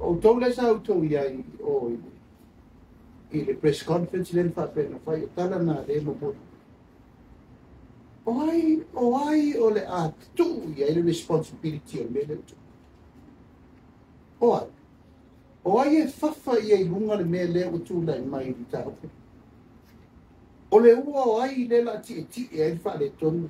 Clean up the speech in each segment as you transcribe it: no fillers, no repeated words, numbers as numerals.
O outou lea sa outou i ai o i le press conference lea na faapea na fai, o tala na lea e momoli. O ai, o ai o le a tuu i ai le responsibility o le mea lea ua tupu? O ai? O ai e fafa ia i luga le mea lea ua tulai mai i le mataupu? O le ua o ai lea o le a tietie ai le faaletonu?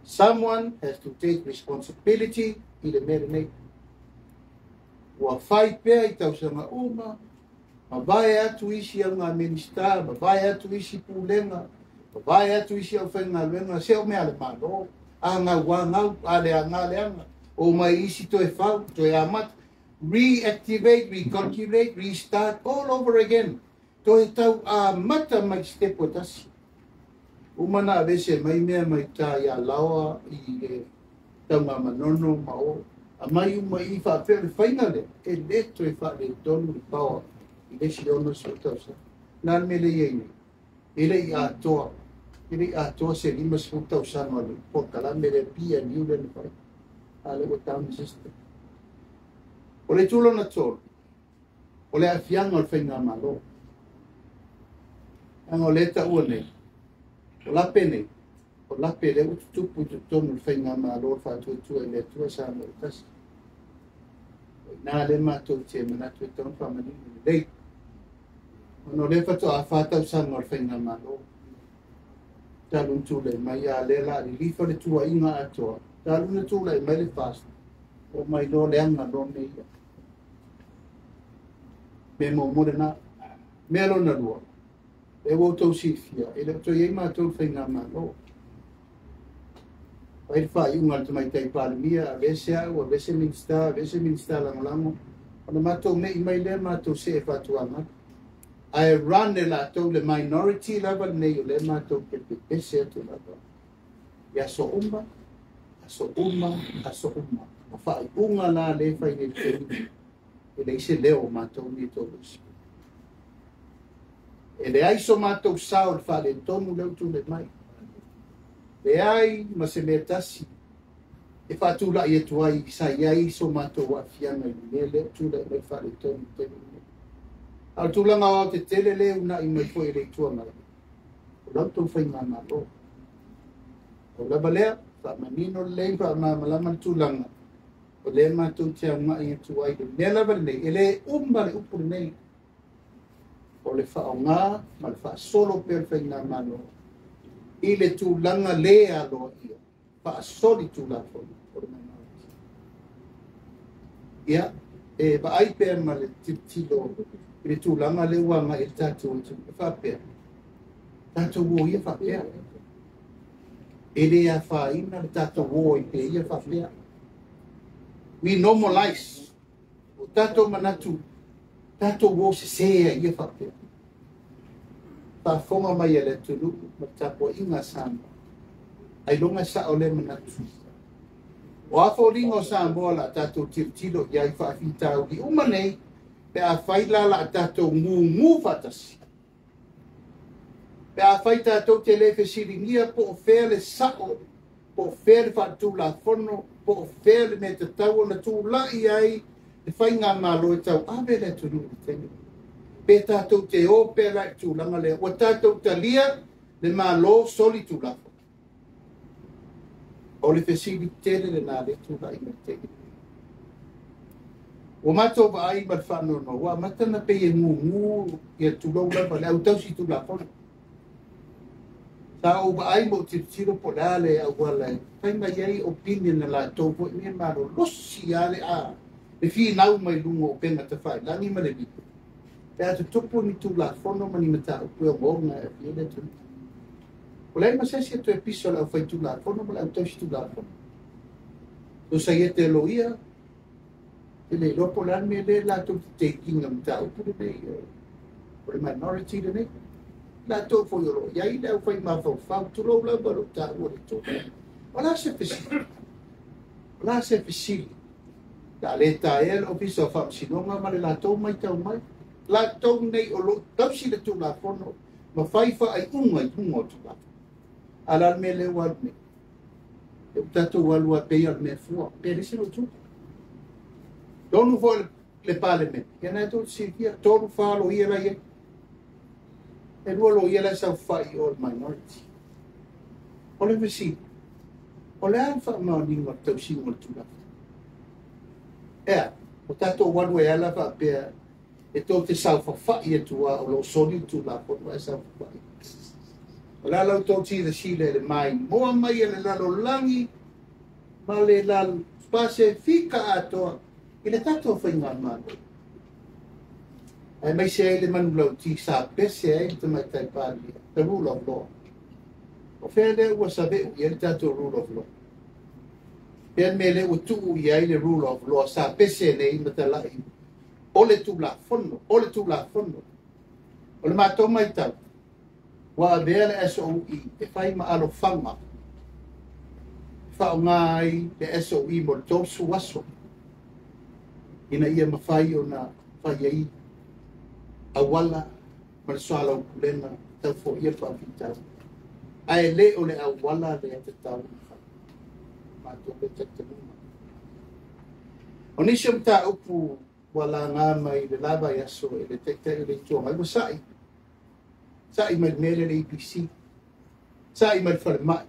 Someone has to take responsibility i le mea lenei. Ua fai pea i tausaga uma, mavae atu isi auga Minisita, mavae atu isi pulega, mavae atu isi aufaigaluega, se o mea a le Malo, a gau a gau, a leaga a leaga, o mai isi toe fau, toe amata. Reactivate, recalculate, restart all over again. Toe tau amata mai step o tasi. Uma na aveese mai mea mai uta ia Laoa i le Tanugamanono ma o. Aumai uma i i faapea o le faiga lea, e le toe faaletonu le power i le isi 60 tausaga. O le a le mea lea e i ai nei? E le i atoa, e le i atoa se 50 tausaga o le polokalame lea PNU lea na fai. A o lea ua down the system. O le itu lona tolu, o le aafiaga o le faigamalo. Leaga o lea e taua nei, o lape nei, o lape lea ua tutupu i totonu o le faigamalo o le Faatuatua i le Atua Samoa ua Tasi. O i ina lea matou te manatu e tatau ona faamanino lelei. Ona o lea faatoa 4 tausaga o le faigamalo talu ona tulai mai, a o lea o le a lilifa le tuuaiga atoa talu ona tulai mai le FAST, oo mai loa leaga loa mea ia. Mea muamua lena. Mea lona lua, lea ua outou silafia, e le o toe i ai matou i le faigamalo. Fai le faaiuga a le Tamaitai Palemia, aveese au, aveese Minisita, aveese Minisita Lagolago, ona matou me'i mai lea matou see faatuaga. Ae run e latou le minority lava lenei o lea matou te pepese atu lava i aso uma, aso uma, aso uma. O faaiuga la lea e fai nei i le taimi, e leai se leo o matou nei toalusi. E leai so matou sao i le faaletonu lea ua tulai mai. Leai ma se mea tasi e faatulai atu ai sa i ai so matou aafiaga i le mea lea ua tulai mai faaletonu i le taimi lenei. A o le tulaga aoaotetele lea e uunai mai foi e le Itu Agai, o la outou faigamalo. Pau lava lea, faamanino lelei ma faamalamalama le tulaga o lea matou te agai atu ai i le mea lava lenei, e le uma le upu lenei, o le faaaoga ma le faasolo pea o le faigamalo i le tulaga le aloaia, faasoli Tulafono o le minority. Ia, e vaai pea ma le tilotilo i le tulaga lea ua agai i le tatou atunuu, e faapea, tatou o ia faapea. E le afaina le tatou o ai pea ia faapea. We normalize. O tatou manatu, tatou o sese ai ia faapea. Faafofoga mai a le atunuu ma le tapuaiga a Samoa. Ailoga e sao lea manatu. O a foliga o Samoa o le a tatou tilotilo i ai faafitauli uma nei, pe afai la o le a tatou gugu faatasi. Pe afai tatou te le fesiligia po o fea le sao, po o fea le faaletulafono, po o fea le mea tatau ona tulai ai le faigamalo e tauave le atunuu i le taimi lenei. Pe tatou te o pea la i le tulaga lea, ua tatou talia le Malo solitulafono. O le fesili tele lena lea e tulai mai i le taimi lenei. Ua matou vaai ma le faanoanoa, ua amata ona pei e gugu, ia tulou lava, le au tausi tulafono. Sa ou vaai ma ou tilotilo po o le a le auala e fai mai ai opinion a latou foi nei malolosi lava le a le finau mai luga o upega tafailagi ma le vili pe a tutupu ni tulafono ma ni mataupu e ogaoga e aafia ai le atunuu. Ua leai ma se isi e toe piso le aufaitulafono ma le autausitulafono. Sosaiete loia, e le iloa po o le a le mea lea latou te take ina mataupu lenei o le minority lenei. Latou foi o lo o i ai le aufai mafaufau, tulou lava o lo o taua le itu. O le a se fesili? O le a se fesili? O le a le taea le Ofisa o Faamasinoga ma le latou matau mai. Latou nei o lo o tausi le Tulafono ma fai faaiuga i luga o Tulafono. A o le a le mea lea ua alu nei? Lea ua tatou alu lava pei o le mea fua, pe leai se lou tupu. Tonu foi le Palemene, ia na e tou silafia, 3, 4 loia la i ai. E 2 loia la e saofai o le minority. O le fesili, o le a le faamaoniga o le tausiga o le Tulafono? Ea, o tatou alu e ala faapea e tou te saofafai atu lava o lo o soli le Tulafono ae saofafai. O le a la outou silasila i le maimoa mai e le lalolagi ma le Pasefika atoa i le tatou faigamalo. Aemaise ai le manulauti sa pese ai le Tamaitai Palemia, the rule of law. O fea lea ua saveu i ai le tatou rule of law? Fea le mea lea ua tuu i ai le rule of law sa pese nei ma talai o le Tulafono, o le Tulafono. O le matou matau, ua avea le SOE e fai ma alofaga, faaaoga ai le SOE mo le 30 aso, ina ia mafai ona fai ai auala ma le soalaupulega tau foia le faafitauli. Ae le o le auala lea tatau ona fai. Matou le talitonuga. O nisi o mataupu ua laga mai le la vaiaso e le Taitai o le Itu Agai, ua sa'i. Sa'i mai le mea lea le EPC, sa'i mai le falemai,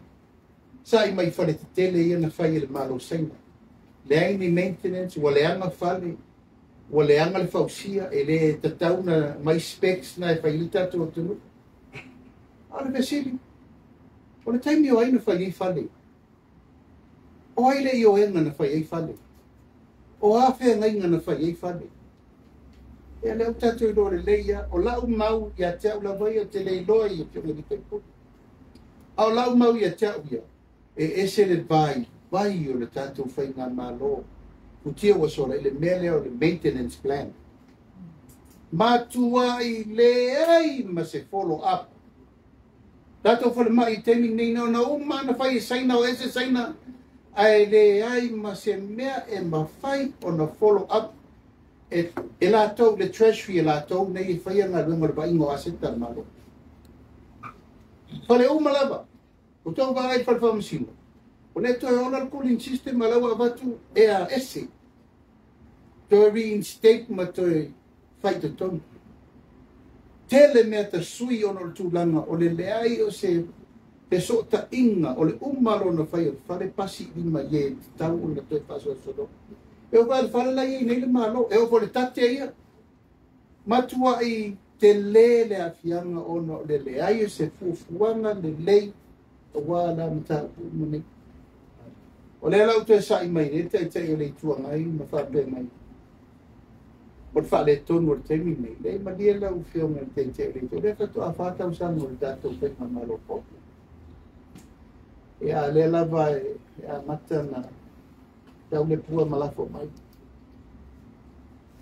sa'i mai fale tetele ia na fai e le Malo Saina. Leai ni maintenance, ua leaga fale, ua leaga le fausia, e le tatau na mai specs na e fai le tatou atunuu. A o le fesili, o le taimi o ai na fai ai fale? O ai le ioega na fai ai fale? O a feagaiga na fai ai fale? Ia lea ua tatou iloa lelei ia, o lau mau ia te au lava ia, te le iloa i afioga i sui usufono. A o lau mau ia te au ia, e ese le vai, vai o le tatou faigamalo. Futia ua sola i le mea lea o le maintenance plan. Matuai leai ma se follow up. Tatou falemai i taimi nei na ona uma na fai e Saina o ese Saina, ae leai ma se mea e mafai ona follow up e latou, le treasury e latou nei e faia galuega o le vaaiga o aseta a le Malo. Fale uma lava, o tou vaai i fale faamasino, o le toe ola le cooling system a la ua avatu e a ese, toe reinstate ma toe fai totonu. Tele mea tasui ona o le tulaga o le leai o se fesootaiga o le uma lona fai o le fale pasi i lima i e tatau ona toe faasolosolo. E oo foi le fale la i ai nei le Malo, e oo foi le tate ia. Matuai tele le aafiaga ona o le leai o se fuafuaga lelei aua la mataupu uma nei. O lea la ua toe sa'i mai nei le Taitai o le Itu Agai ma faapea mai, o le faaletonu o le taimi nei, leai malie lau afioga i le Taitai o le Itu, o lea faatoa 4 tausaga o le tatou faigamalo fou. Ia, lea lava e amata na tau le pua ma lafo mai.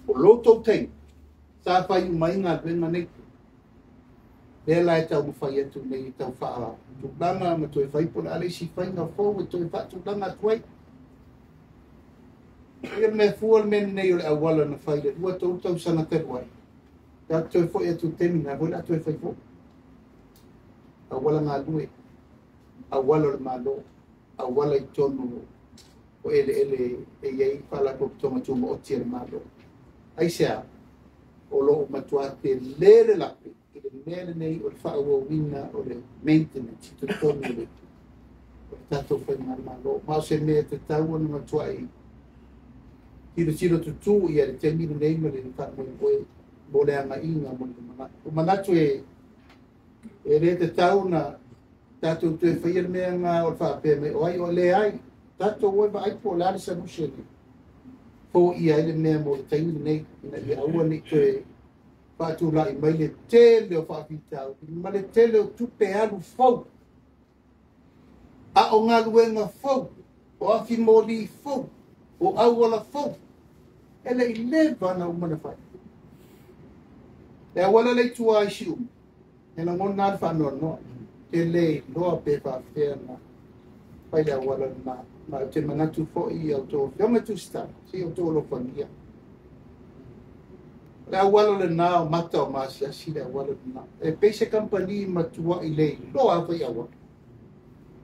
O lo tou taimi, sa fai uma ai galuega nei. Lea la e taumafai atu nei e tau faatulaga ma toe fai po o le a le isi faiga fou e toe faatulaga atu ai. Ia le mea fua le mea lenei o le auala na fai le 2 3 tausaga talu ai. Tatou toe foi atu i le taimi na foi le a toe fai foi. Auala galue, auala o le Malo, auala i totonu o eleele e i ai faalapotopotoga tumaoti a le Malo. Aisea, o lo o matua tele le lape i le mea lenei o le faaauauina o le maintenance i totonu o le tatou faigamalo. Ma o se mea tatau ona matuai tilotilo tutū ia le taimi lenei ma le faamoemoe mo le agaiga mo le lumanai. O manatu e le tatau na tatou toe faia le mea ngā o le faapea mai o ai o leai. Tatou oi vaai po o le a le solution foia ai le mea mo le taimi lenei ina ia aua ne i toe faatulai mai le tele o faafitauli ma le tele o tupe alu fou, a o galuega fou, o afi moli fou, o auala fou, e le i leva na uma na fai. Le auala le i tua ai Siumu, e lagona le faanoanoa, te le iloa pe faafefea na fai le auala lena. Ma ou te manatu foi i a outou afioga Tusitala, se i outou alofagia. O le auala lena o mata o maasiasi le auala lena. E pei se kampani matuai le iloa a fai auala.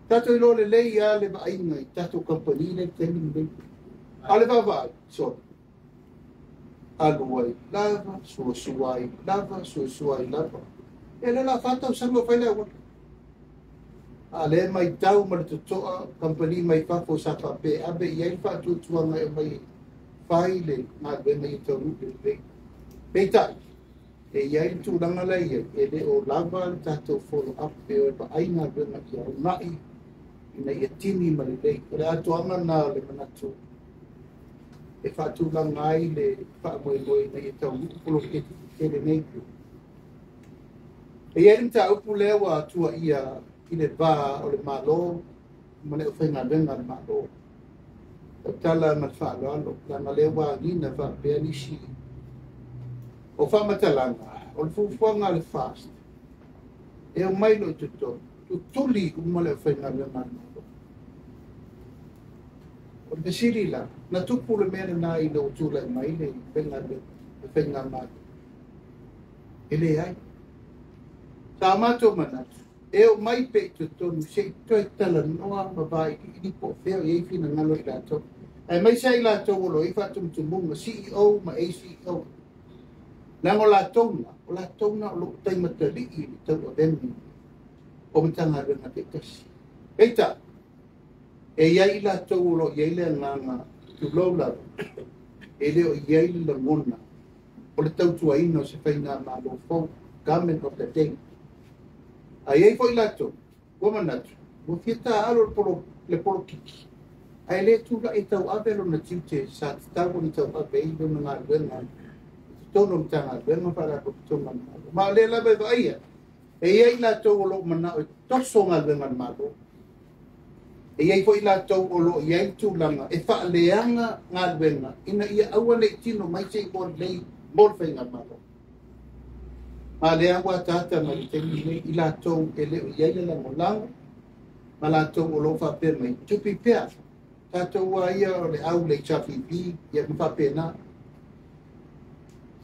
Tatou iloa lelei lava le vaaiga i tatou kampani le taimi lenei. A o le vaavaai, sorry. Alu ai lava, suasua ai lava, suasua ai lava. E le la 4 tausaga o fai le auala. A le maitau ma le totoa, kamupani mai fafo sa faapea ave i ai le faatuatuaga e aumai fai le galuega ia taunuu lelei. Peitai, e i ai le tulaga la i ai, e le o lava le tatou follow up e o e vaai galuega ia uunai ina ia tini ma lelei. O le atoaga lena o le manatu e faatulaga ai le faamoemoe ina ia taunuu poloketi tetele nei. E i ai le mataupu lea ua tuuaia i le va o le Malo ma le aufaigaluega a le Malo. Tautala ma le faaaloalo, leaga lea ua agiga faapea nisi o faamatalaga o le fuafuaga a le FAST e omai loa i totonu, tutuli uma le aufaigaluega a le Malo. O le fesili la, na tupu le mea lena ina ua tulai mai le faigamalo? E leai. Sa matou manatu, e omai pe i totonu se i toe talanoa ma vailiili po o fea o i ai finagalo i latou. Aemaise ai latou o lo o i ai faatumutumuga, CEO ma ACEO. Leaga o latou na o lo o taimatalii i le tauavega o Matagaluega taitasi. Peitai, e i ai i latou o lo o i ai le agaga tulou lava, e le o i ai le lagona o le tautuaina o se faigamalo fou, government of the day. A i ai foi latou, ua manatu, ua fia taaalo le polokiki, ae le tulai e tauave lona tiute sa tatau ona tauave ai lona galuega i totonu o Matagaluega ma Faalapotopotoga a le Malo. Ma o lea lava e vaaia, e i ai latou o lo o manao e toso galuega a le Malo. E i ai foi latou o lo o i ai le tulaga e faaleaga galuega ina ia aua ne i tino mai se i mo lelei mo le faigamalo. Ma lea ua ataata mai le taimi nei i latou e le o i ai le lagolago ma latou o lo o faapea mai, tupi pea, tatou a ia o le au le HRPP, ia ma faapena.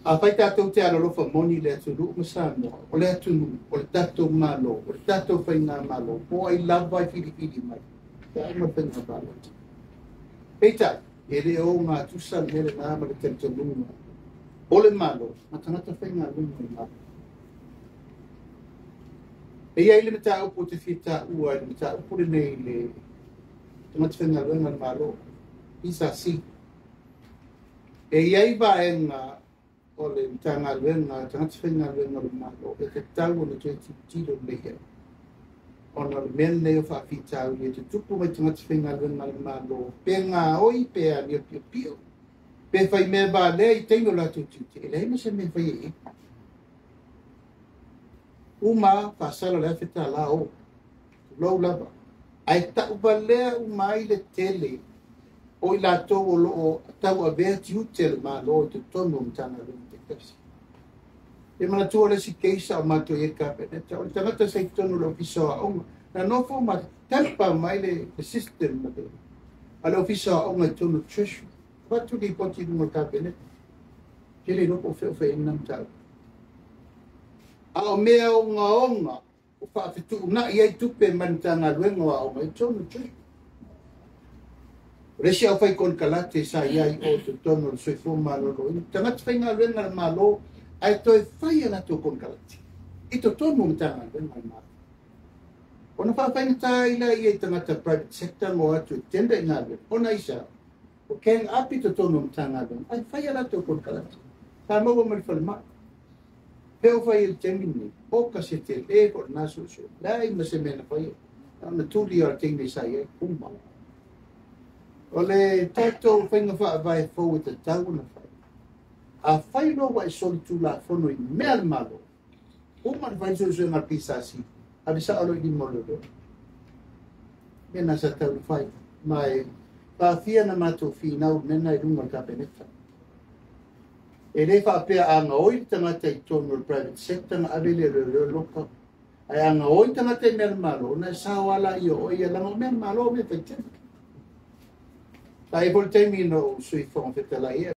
A fai tatou te alolofa moni le atunuu ma Samoa, o le atunuu, o le tatou Malo, o le tatou faigamalo, po ai lava e filifili mai, pe ai ma le faiga palota. Peitai, e le o gatusa le mea lena ma le talitonuga o le Malo, ma tagata faigaluega o le Malo. E i ai le mataupu o te fia taua i le mataupu lenei le tagata faigaluega o le Malo, PSC. E i ai vaega o le Matagaluega tagata faigaluega o le Malo e tatau ona toe tilotilo lelei ai. Ona o le mea lenei o faafitauli e tutupu mai tagata faigaluega a le Malo, pe gaoi, pe amio piopio, pe fai mea valea i taimi o latou tiute, e leai ma se mea fai e. Uma faasala le $1,000 o, tulou lava. Ae tauvalea uma ai le tele o i latou o lo o tauavea tiute le Malo i totonu o Matagaluega taitasi. E manatua le isi keisa o matou i ai Kapeneta, o le tagata sa i totonu o le Ofisa o Aoga, na nofo ma tampa mai le system a le Ofisa o Aoga i totonu o Treasury. Avatu lipoti i luga o le Kapeneta. Tele iloa po o fea o fai ai lena mataupu. A o mea ogaoga o faafetuunai ai tupe mai le Matagaluega o Aoga i totonu o Treasury. O le isi au fai konekarate sa i ai o totonu o le soifua maloloina, tagata faigaluega a le Malo ae toe fai a latou konekarate i totonu o Matagaluega a le Malo. Ona faafaigata ai laia i tagata private sector ma o atu e tender i galuega, ona aisea, o gang up i totonu o Matagaluega ae fai a latou konekarate. Sa maua mai le falemai. Pe o fai i le taimi lenei, o ka se tele po o lena suesue. Leai ma se mea na fai ai. Na tuli o le taimi sa i ai, uma. O le tatou faiga faavae fou e tatau ona fai. A fai loa ua e solitulafono i mea le Malo, uma na fai suesuega a le PSC, ave sao loa i lima o leoleo. Mea na sa tau na fai. Ma e faafia na matou finau mea na i luga o le Kapeneta. E le faapea a gaoi le tagata i totonu o le private sector na ave le leoleo loka. Ae a gaoi tagata i mea le Malo, ona e sao ala i o ia leaga o mea le Malo o mea faitele. Sa i ai foi le taimi na ou Sui Fofoga Fetalai.